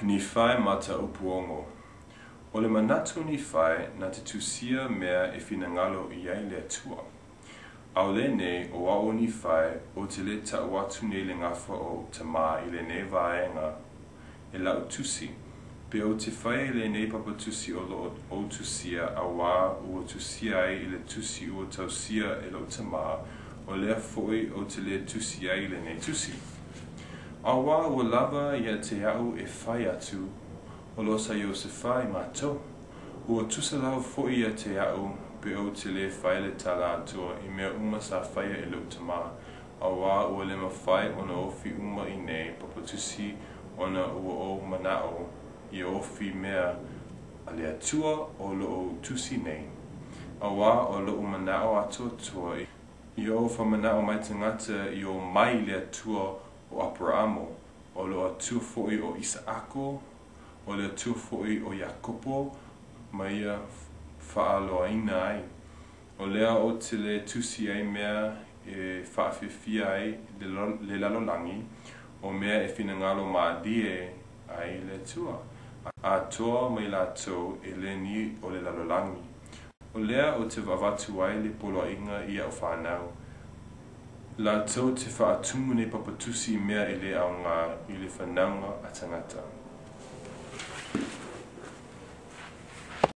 Nifai Mataupu 6. O le manatu o Nifai na te tusia mea e finagalo i ai le Atua. A o lenei, o au o Nifai, ou te le tau atu nei le gafa o ou tamā i lenei vaega e lau tusi, pe ou te faia i lenei papa tusi o lo o ou tusia, auā ua tusia ai i le tusi ua tausia e lou tamā, o lea foi ou te le tusi ai i lenei tusi. Auā ua lava ia te au e fai atu, o lo sa Iosefa i matou. Ua tusa lava foi ia te au pe ou te le fai le tala atoa i mea uma sa faia e lou tamā, auā ua le mafai ona ofi uma i nei papa tusi ona ua ou manao ia ofi mea a le Atua o lo o tusi nei. Auā o lou manao atoatoa ia o faamanao mai tagata i o mai i le Atua o Aperaamo, o le Atua foi o Isaako, o le Atua foi o Iakopo, ma ia faaloaina ai. O lea ou te le tusi ai mea e faafiafia ai le lalolagi, o mea e finagalo mālie ai le Atua, atoa ma i latou e le ni o le lalolagi. O lea ou te avatu ai le poloaiga i au fanau, latou te faatumu nei papa tusi i mea e le aoga i le fanauga a tagata.